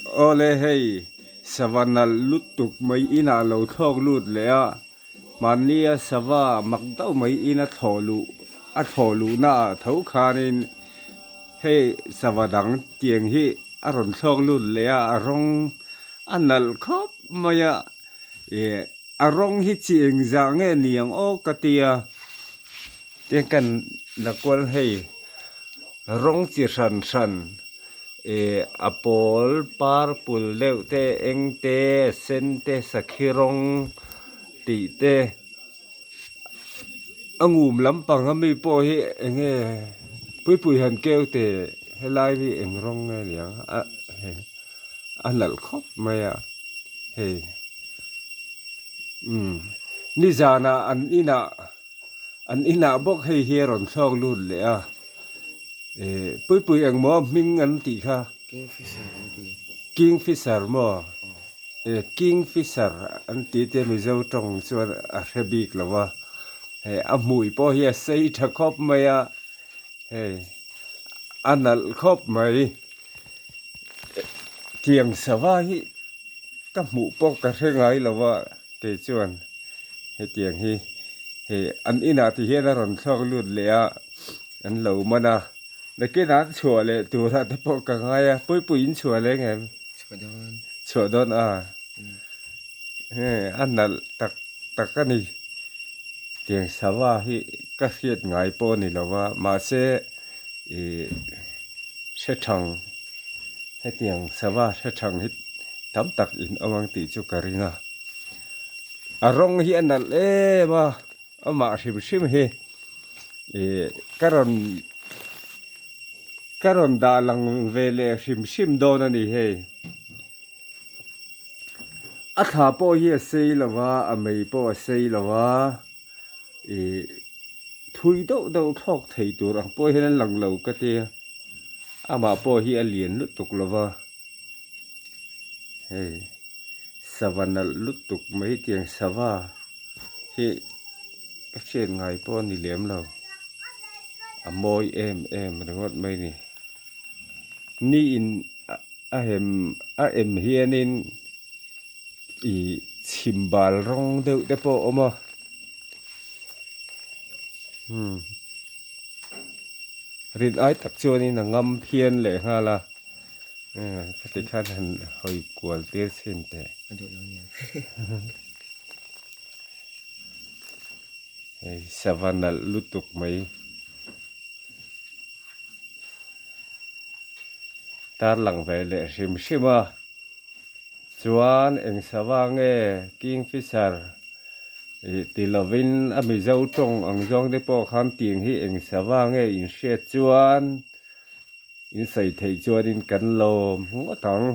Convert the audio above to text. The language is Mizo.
Awle hei sava nalh lutuk mai inah lo thlawk lut leh a, hmannia sava mak deuh mai ina thlawh luh a thlawh luhna ah tho khanin hei sava dang tiang hi a rawn thlawk lut leh a, a rawng a nalh khawp mai a, ih a rawng hi chi engzah nge ni ang aw ka tia tiang kan la kual hei rawng chi hran hran. Ih a pawl purple deuh te eng te sen te sakhi rawng tih te a ngum lampang ami pawh hi eng nge puipui han keu teh helai hi eng rawng nge niang a hei a nalh khawp mai a hei umm nizanah an inah. An inah bawk hei hi a rawn thlawk lut leh a, eh Puipui engmaw hming an tih kha? Kingfisher an ti. Kingfisher maw? Eh Kingfisher an ti te Mizo tawng chuan a hre bik lo a, hei a hmui pawh hi a sei tha khawp mai a, hei a nalh khawp mai. Tiang sava hi Ka hmuh pawh ka hre ngai lo a, kei chuan hetiang hi hei an inah ti hian a rawn thlawk lut leh a, an lo man a, nakinah an chhuah leh turah te pawh ka ngai a, Puipui in chhuah leh ngem? Chhuah dawn. Chhuah dawn a, hei a nalh tak tak a ni, tiang sava hi ka hriat ngai pawh a ni lo a, mahse ih hre thang. Hetiang sava hre thang hi tam tak in awm ang tih chu ka ring a, a rawng hi a nalh em a, amah hrim hrim hi ih ka rawn ka rawn dah lang ve leh hrim hrim dawn a ni hei, a thla pawh hi a sei lo va a mei pawh a sei lo va ih thui deuh deuh thlawk thei tur ang pawh hian a lang lo ka tia. Amah pawh hi a lian lutuk lo va, hei sava nalh lutuk mai tiang sava hi ka hriat ngai pawh a ni lem lo, a mawi em em ringawt mai a ni. Ni in a hem a em hianin ih chhim bal rawng deuh te pawh a awm a, umm. Rin ai tak chuanin a ngam phian leh nghal a, khati khan han hawi kual tir chhin teh. Hei sava nalh lutuk mai. Tarlang ve leh hrim hrim a. Chuan eng sava nge Kingfisher ih ti lovin a Mizo tawng ang zawng te pawh khan tiang hi eng sava nge in hriat chuan in sawi theih chuanin kan lawm ngawt ang.